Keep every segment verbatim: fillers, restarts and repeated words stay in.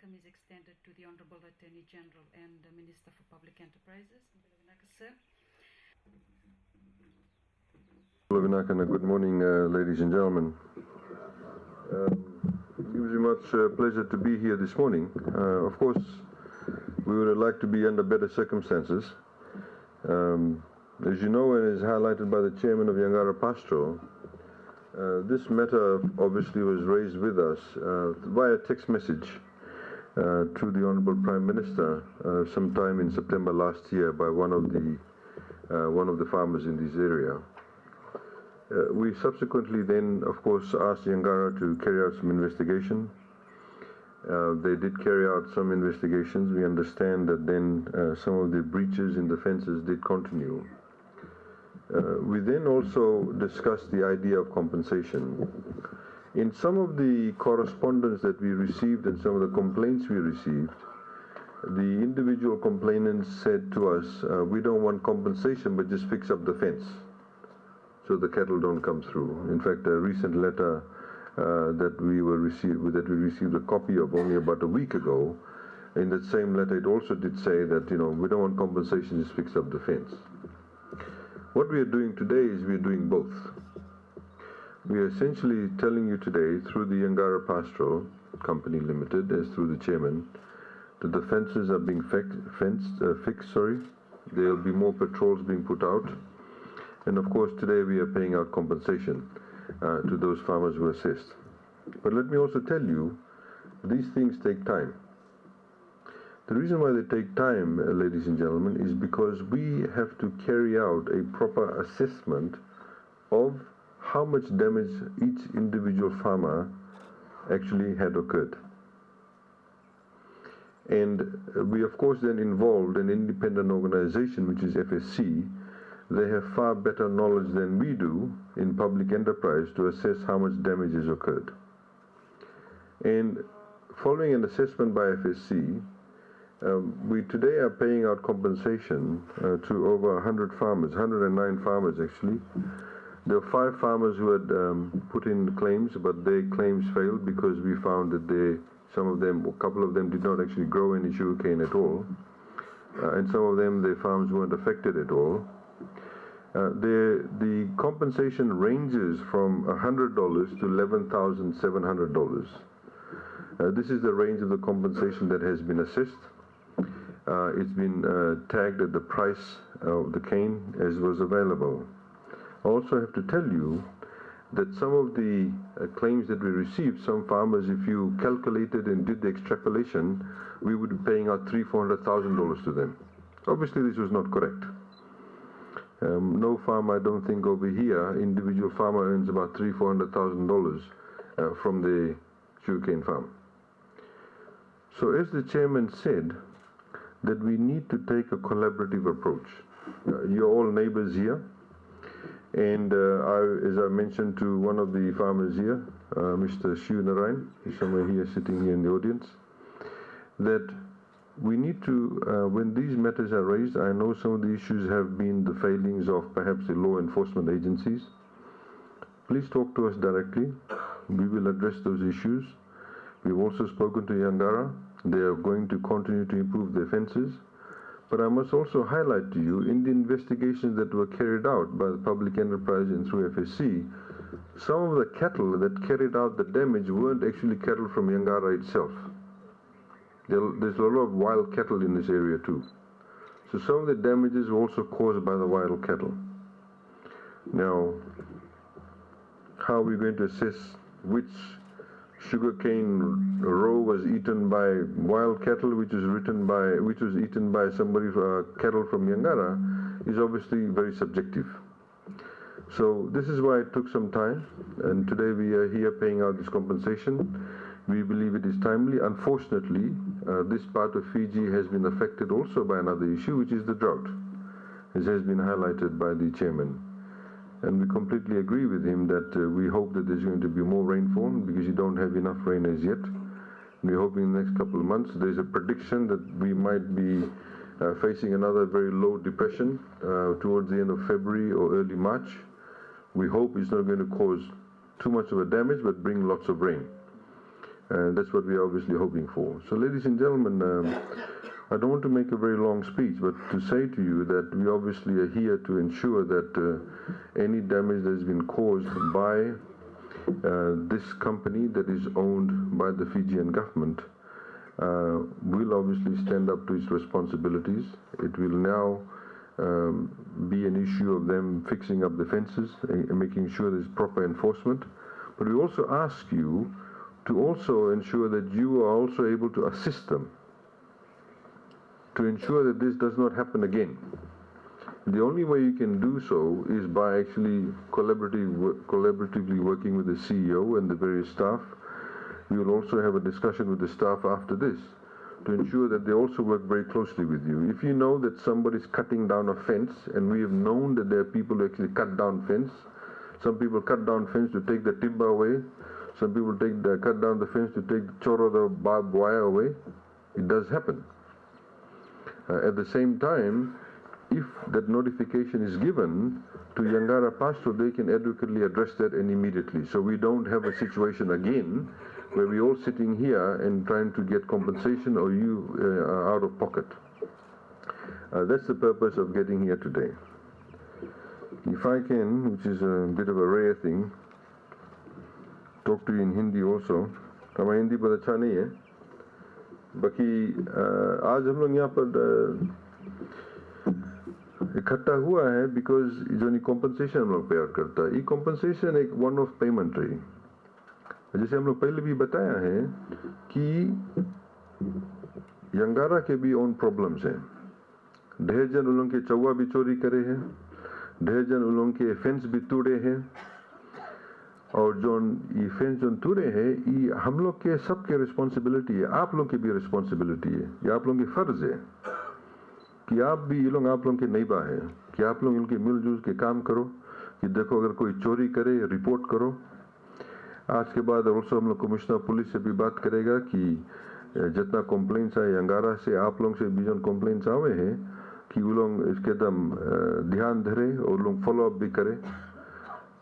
Is extended to the Honorable Attorney General and the Minister for Public Enterprises. Lovinakan, good morning, uh, ladies and gentlemen. Um, it gives me much, uh, pleasure to be here this morning. Uh, of course, we would have liked to be under better circumstances. Um, as you know, and as highlighted by the chairman of Yangara Pastoral, uh, this matter obviously was raised with us, uh, via text message, uh, to the Honorable Prime Minister, uh, sometime in September last year by one of the, uh, one of the farmers in this area. Uh, we subsequently then, of course, asked Yangara to carry out some investigation. Uh, they did carry out some investigations. We understand that then, uh, some of the breaches in the fences did continue. Uh, we then also discussed the idea of compensation. In some of the correspondence that we received and some of the complaints we received, the individual complainants said to us, uh, "We don't want compensation, but just fix up the fence so the cattle don't come through." In fact, a recent letter, uh, that we were received, that we received a copy of only about a week ago, in that same letter, it also did say that, you know, "We don't want compensation, just fix up the fence." What we are doing today is we are doing both. We are essentially telling you today through the Yangara Pastoral Company Limited, as through the chairman, that the fences are being fec- fenced, uh, fixed, sorry. There will be more patrols being put out. And of course, today we are paying out compensation, uh, to those farmers who assessed. But let me also tell you, these things take time. The reason why they take time, uh, ladies and gentlemen, is because we have to carry out a proper assessment of how much damage each individual farmer actually had occurred. And, uh, we, of course, then involved an independent organization, which is F S C. They have far better knowledge than we do in public enterprise to assess how much damage has occurred. And following an assessment by F S C, um, we today are paying out compensation, uh, to over a hundred farmers, hundred and nine farmers actually. There were five farmers who had, um, put in claims, but their claims failed because we found that they, some of them, a couple of them did not actually grow any sugarcane at all. Uh, and some of them, their farms weren't affected at all. Uh, the, the compensation ranges from a hundred dollars to eleven thousand seven hundred dollars. Uh, this is the range of the compensation that has been assessed. Uh, it's been, uh, tagged at the price of the cane as was available. I also have to tell you that some of the, uh, claims that we received, some farmers, if you calculated and did the extrapolation, we would be paying out three, four hundred thousand dollars to them. Obviously, this was not correct. Um, no farmer, I don't think, over here, individual farmer earns about three, four hundred thousand dollars, uh, from the sugarcane farm. So, as the chairman said, that we need to take a collaborative approach. Uh, you're all neighbors here, and, uh, I, as I mentioned to one of the farmers here, uh, Mister Shiv Narain, he's somewhere here, sitting here in the audience, that we need to, uh, when these matters are raised, I know some of the issues have been the failings of perhaps the law enforcement agencies. Please talk to us directly. We will address those issues. We've also spoken to Yangara. They are going to continue to improve their fences. But I must also highlight to you, in the investigations that were carried out by the public enterprise and through F S C, some of the cattle that carried out the damage weren't actually cattle from Yangara itself. There, there's a lot of wild cattle in this area too. So some of the damages were also caused by the wild cattle. Now, how are we going to assess which sugarcane row was eaten by wild cattle, which was written by, which was eaten by somebody, uh, cattle from Yangara, is obviously very subjective. So this is why it took some time, and today we are here paying out this compensation. We believe it is timely. Unfortunately, uh, this part of Fiji has been affected also by another issue, which is the drought, as has been highlighted by the chairman. And we completely agree with him that, uh, we hope that there's going to be more rainfall because you don't have enough rain as yet. We're hoping in the next couple of months. There's a prediction that we might be, uh, facing another very low depression, uh, towards the end of February or early March. We hope it's not going to cause too much of a damage, but bring lots of rain. And that's what we are obviously hoping for. So, ladies and gentlemen, um, I don't want to make a very long speech, but to say to you that we obviously are here to ensure that uh, any damage that has been caused by uh, this company that is owned by the Fijian government uh, will obviously stand up to its responsibilities. It will now um, be an issue of them fixing up the fences and making sure there's proper enforcement. But we also ask you to also ensure that you are also able to assist them to ensure that this does not happen again. The only way you can do so is by actually collaborative, collaboratively working with the C E O and the various staff. We will also have a discussion with the staff after this to ensure that they also work very closely with you. If you know that somebody is cutting down a fence, and we have known that there are people who actually cut down fence, some people cut down fence to take the timber away, some people take the, cut down the fence to take the choro, the barbed wire away. It does happen. Uh, at the same time, if that notification is given to Yangara Pass, so they can adequately address that and immediately. So we don't have a situation again where we're all sitting here and trying to get compensation or you uh, are out of pocket. Uh, that's the purpose of getting here today. If I can, which is a bit of a rare thing, talk to you in Hindi also. हमारा हिंदी बहुत अच्छा नहीं है, बाकी आज हम लोग यहाँ पर इकट्ठा हुआ है because जो नी कॉम्पनसेशन हम लोग पे आउट करता है, ये कॉम्पनसेशन एक वन ऑफ पेमेंट रही। जैसे हम लोग पहले भी बताया है कि यंगारा के भी ओन प्रॉब्लम्स हैं। ढेर जन उन लोग के चौवा भी चोरी करे हैं, ढेर जन उन लोग के फेंस भी तोड़े हैं। और जोन ये फेंस जोन तोड़े हैं, ये हम लोग के सबके रिस्पॉन्सिबिलिटी है, आप लोग की भी रिस्पॉन्सिबिलिटी है, ये आप लोग की फर्ज है कि आप भी, ये लोग आप लोग के नैबा है, कि आप लोग इनके मिलजुल के काम करो, कि देखो अगर कोई चोरी करे, रिपोर्ट करो। आज के बाद ऑल्सो हम लोग कमिश्नर पुलिस से भी बात करेगा कि जितना कंप्लेंट्स आए अंगारा से, आप लोग से भी जो कंप्लेंट्स आवे हैं कि वो लोग इसके एकदम ध्यान धरे और लोग फॉलो अप भी करे।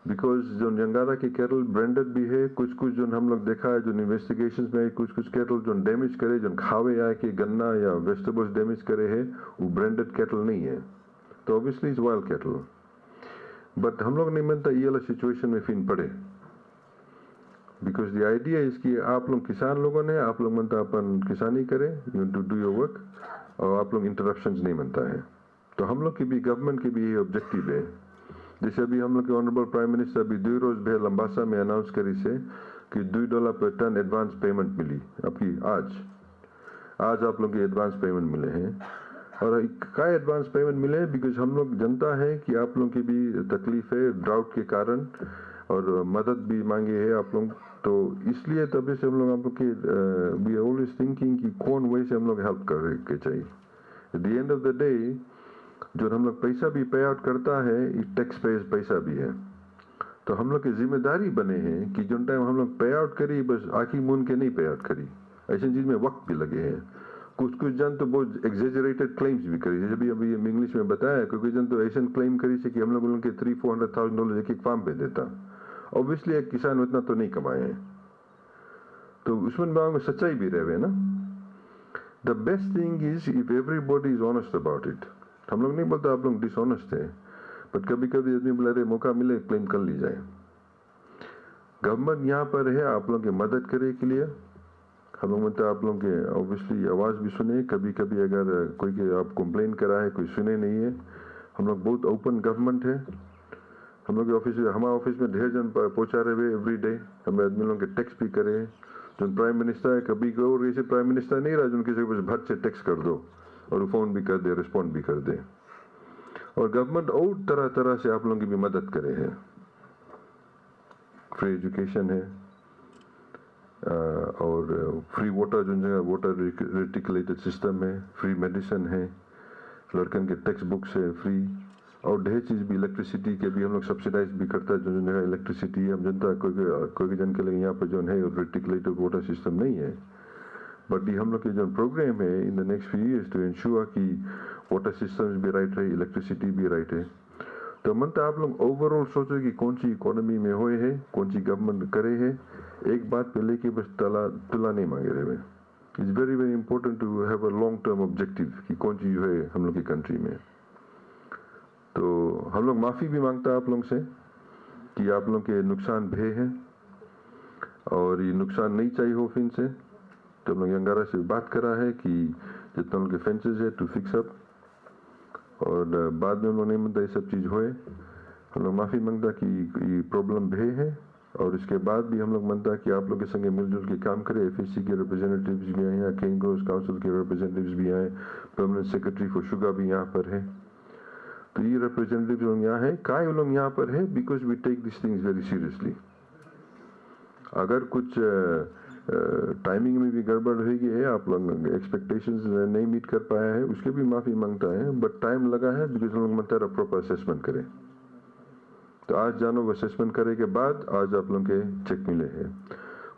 बिकॉज जो अंगारा के कैटल ब्रांडेड भी है, कुछ कुछ जो हम लोग देखा है, जो इन्वेस्टिगेशन में कुछ कुछ कैटल जो डैमेज करे, जो खावे आए के गन्ना या वेजिटेबल्स डैमेज करे है, वो ब्रांडेड कैटल नहीं है, तो obviously is wild cattle. But हम लोग नहीं मनता ये वाला सिचुएशन में फिन पड़े। बिकॉज द आइडिया इज कि आप लोग किसान लोगों ने, आप लोग मनता अपन किसानी करे, you to do your work, और आप लोग इंटरप्शंस नहीं मनता है। तो हम लोग की भी, गवर्नमेंट की भी ये ऑब्जेक्टिव है। जैसे अभी हम लोग के ऑनरेबल प्राइम मिनिस्टर अभी दुई रोज भे लंबासा में अनाउंस करी से कि दुई डॉलर पर टन एडवांस पेमेंट मिली आपकी आज। आज आप लोग के एडवांस पेमेंट मिले हैं। और का एडवांस पेमेंट मिले, बिकॉज हम लोग जनता है कि आप लोग की भी तकलीफ है, ड्राउट के कारण, और मदद भी मांगे है आप लोग। तो इसलिए तभी से हम लोग आप लोग के, वी आर ऑलवेज थिंकिंग कि कौन वे से हम लोग हेल्प करने के चाहिए। At the end of the day, जो हम लोग पैसा भी पे आउट करता है, ये टैक्स पेयर्स पैसा भी है। तो हम लोग की जिम्मेदारी बने हैं कि जो टाइम हम लोग पे आउट करी, बस आँखी मूंद के नहीं पे आउट करी। ऐसे चीज में वक्त भी लगे हैं। कुछ कुछ जन तो बहुत एग्जेजरेटेड क्लेम्स भी करी, जैसे भी अभी हम इंग्लिश में बताया, क्योंकि जन तो ऐसे क्लेम करी से कि हम लोग उनके three four hundred thousand dollar एक एक फार्म पे देता। ऑब्वियसली एक किसान उतना तो नहीं कमाए हैं, तो उसमें बांग सच्चाई भी रहे ना। The best thing is if everybody is honest about it. हम लोग नहीं बोलते आप लोग डिसऑनेस्ट हैं, बट कभी कभी आदमी बोला, अरे मौका मिले, क्लेम कर ली जाए। गवर्नमेंट यहाँ पर है आप लोगों की मदद करने के लिए। हम लोग मतलब आप लोगों के ऑब्वियसली आवाज़ भी सुने। कभी कभी अगर कोई के आप कंप्लेन करा है, कोई सुने नहीं है, हम लोग बहुत ओपन गवर्नमेंट है। हम लोग के ऑफिस में, हमारे ऑफिस में ढेर जन प-, पहुंचा रहे हुए एवरी डे। हमें आदमी लोगों के टैक्स भी करे। जो प्राइम मिनिस्टर है, कभी को और ऐसे प्राइम मिनिस्टर नहीं रहा जो उनके से बस भट से टैक्स कर दो और फोन भी कर दे, रिस्पॉन्ड भी कर दे। और गवर्नमेंट और तरह तरह से आप लोगों की भी मदद करे है। फ्री एजुकेशन है, अ, और फ्री वाटर, जो जगह वाटर रिक-, रेटिकुलेटेड सिस्टम है, फ्री मेडिसिन है, लड़कन के टेक्स्ट बुक्स है फ्री, और ढेर चीज़ भी, इलेक्ट्रिसिटी के भी हम लोग सब्सिडाइज भी करता है, जो, जो जगह इलेक्ट्रिसिटी है, हम जनता कोई के, कोई के जन के लिए यहाँ पे जो है रेटिकुलेटेड वाटर सिस्टम नहीं है। बट ये हम लोग के जो प्रोग्राम है in the next few years to ensure कि वाटर सिस्टम्स भी राइट रहे, इलेक्ट्रिसिटी भी राइट है। तो मन त आप लोग overall सोचो कि कौन सी इकोनॉमी में होए है, कौन सी गवर्नमेंट करे है, एक बात पे लेके बस तला, तुला नहीं मांगे रहे। It's very, very important to have a long term objective कि कौन चीज है हम लोग की कंट्री में। तो हम लोग माफी भी मांगता है आप लोग से कि आप लोग के नुकसान भे है और ये नुकसान नहीं चाहिए हो फिर से। तो हम लोग यंगारा से बात करा है कि जितना लोग के फेंसेस है to fix up, और, अ, बाद में उन्होंने मतलब ये सब चीज होए, हम लोग माफी मांगता कि ये प्रॉब्लम भे है, और इसके बाद भी हम लोग मानता कि आप लोग के संगे मिलजुल के काम करें। एफएसी के रिप्रेजेंटेटिव्स भी आए हैं, केन ग्रोवर्स काउंसिल के रिप्रेजेंटेटिव्स भी आए, परमानेंट सेक्रेटरी फॉर शुगर भी यहाँ पर है। तो ये रिप्रेजेंटेटिव्स लोग यहाँ है, काय वो लोग यहाँ पर है, because we take these things very seriously। अगर कुछ, अ, अ, टाइमिंग में भी गड़बड़ हुई गई है, आप लोग एक्सपेक्टेशंस नहीं मीट कर पाया है, उसके भी माफी मांगता है, बट टाइम लगा है, बिकॉज हम लोग मतलब प्रॉपर असेसमेंट करें। तो आज जानो, असेसमेंट करे के बाद आज आप लोग के चेक मिले हैं।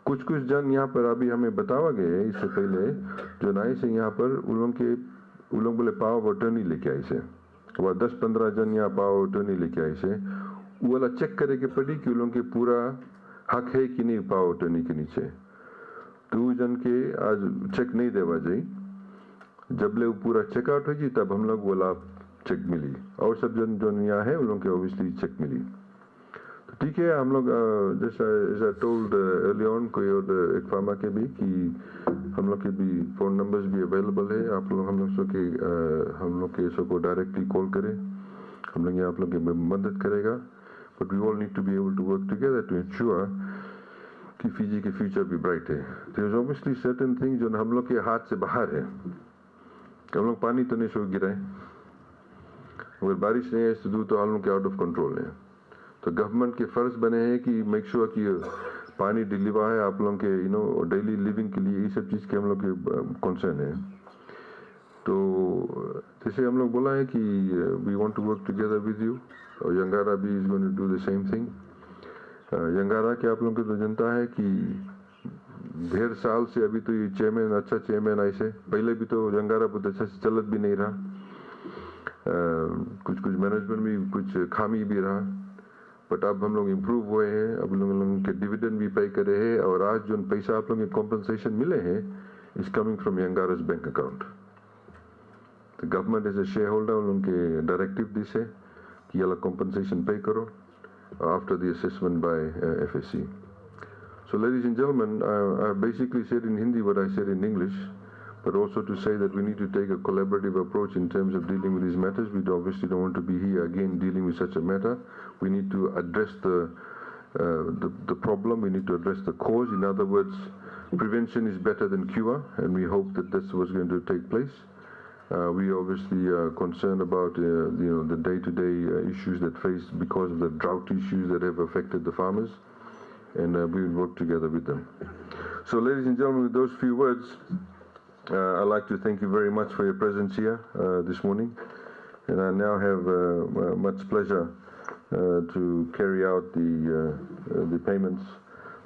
कुछ कुछ जन यहाँ पर अभी हमें बतावा गए है, इससे पहले जो नाई से यहाँ पर उन लोग के, उन लोग बोले पावर ऑफ अटर्नी लेके आई से, वो दस पन्द्रह जन यहाँ पावर ऑफ अटर्नी लेके आई से, वो वाला चेक करे के पड़ी कि उन लोग के पूरा हक है कि नहीं पावर ऑफ अटर्नी के नीचे। तो वो जन के आज चेक नहीं देवा जाई, जब ले वो पूरा चेकआउट हो जी, तब हम लोग वाला चेक मिली। और सब जन जो यहाँ है, उन लोग के ऑब्वियसली चेक मिली। तो ठीक है, हम लोग, अ, जैसा, as I told, a, early on, कोई और, अ, एक फार्मा के भी कि हम लोग के भी फोन नंबर्स भी अवेलेबल है, आप लोग हम लोग सो के, अ, हम लोग के सो को डायरेक्टली कॉल करें, हम लोग ये आप लोग की म-, मदद करेगा। But we all need to be able to work together to ensure कि फिजी के फ्यूचर भी ब्राइट है। There is obviously certain things जो हम लोग के हाथ से बाहर है। हम लोग पानी तो नहीं सो गिराए, अगर बारिश नहीं आए तो दूध तो हम लोग के आउट ऑफ कंट्रोल है। तो गवर्नमेंट के फर्ज बने हैं कि मेक श्योर कि पानी डिलीवर है आप लोग के, यू नो, डेली लिविंग के लिए, ये सब चीज़ के हम लोग के, अ, कंसर्न है। तो जैसे हम लोग बोला है कि, अ, we want to work together with you, और यंगारा भी is going to do the same thing। अ, यंगारा के आप लोग को तो जनता है कि ढेर साल से अभी तो ये चेयरमैन, अच्छा चेयरमैन आए से, पहले भी तो यंगारा बहुत अच्छा से चलत भी नहीं रहा। अ, कुछ, कुछ मैनेजमेंट भी कुछ खामी भी रहा, बट अब हम लोग इम्प्रूव हुए हैं, अब लोग, लोगों के डिविडेंड भी पे करे हैं, और आज जो पैसा आप लोगों के कॉम्पेंसेशन मिले हैं, is coming from यंगाराज bank account. The government is a shareholder, उन लोगों के डायरेक्टिव दिस है कि ये वाला कॉम्पेंसेशन पे करो, uh, after the assessment by, uh, F S C. So, ladies and gentlemen, uh, I basically said in Hindi what I said in English, but also to say that we need to take a collaborative approach in terms of dealing with these matters. We obviously don't want to be here again dealing with such a matter. We need to address the, uh, the, the problem. We need to address the cause. In other words, prevention is better than cure, and we hope that that's what's going to take place. Uh, we obviously are concerned about, uh, you know, the day-to-day, uh, issues that face because of the drought issues that have affected the farmers, and, uh, we will work together with them. So, ladies and gentlemen, with those few words, uh, I'd like to thank you very much for your presence here, uh, this morning, and I now have, uh, uh, much pleasure, uh, to carry out the, uh, uh, the payments.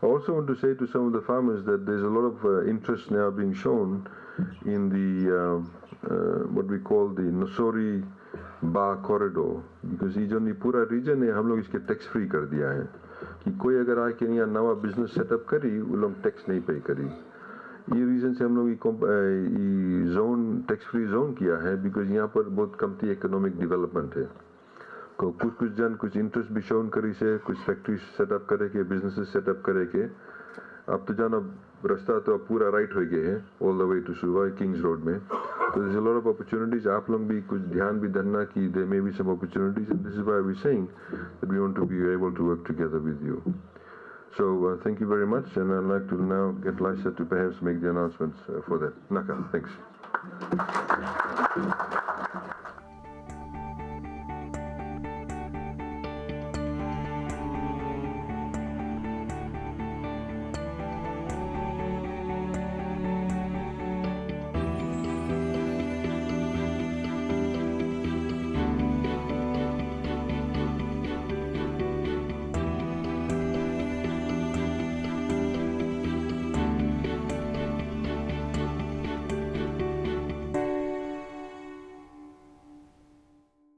I also want to say to some of the farmers that there's a lot of, uh, interest now being shown in the, uh, uh, what we call the Nausori Ba corridor, because ये जो ये पूरा रीजन है, हम लोग इसके tax free कर दिया है कि कोई अगर आके यहाँ नवा बिजनेस सेटअप करी, वो लोग टैक्स नहीं पे करी। ये रीजन से हम लोग ये कॉम्प-, अ, ये जोन, टैक्स फ्री जोन किया है, बिकॉज यहाँ पर बहुत कमती इकोनॉमिक डेवलपमेंट है। को-, कुछ, कुछ जन कुछ इंटरेस्ट भी शोन करी से, कुछ फैक्ट्री सेटअप करे के, बिजनेसेस सेटअप करे के। अब तो जानो, रस्ता तो अब पूरा राइट हो गए है, all the way to सुवा किंग्स रोड में। तो there's a lot of opportunities। आप लोग भी कुछ ध्यान भी धरना कि there may be some opportunities, and this is why we're saying that we want to be able to work together with you. So, uh, thank you very much, and I'd like to now get Laisa to perhaps make the announcements, uh, for that. Naka, thanks.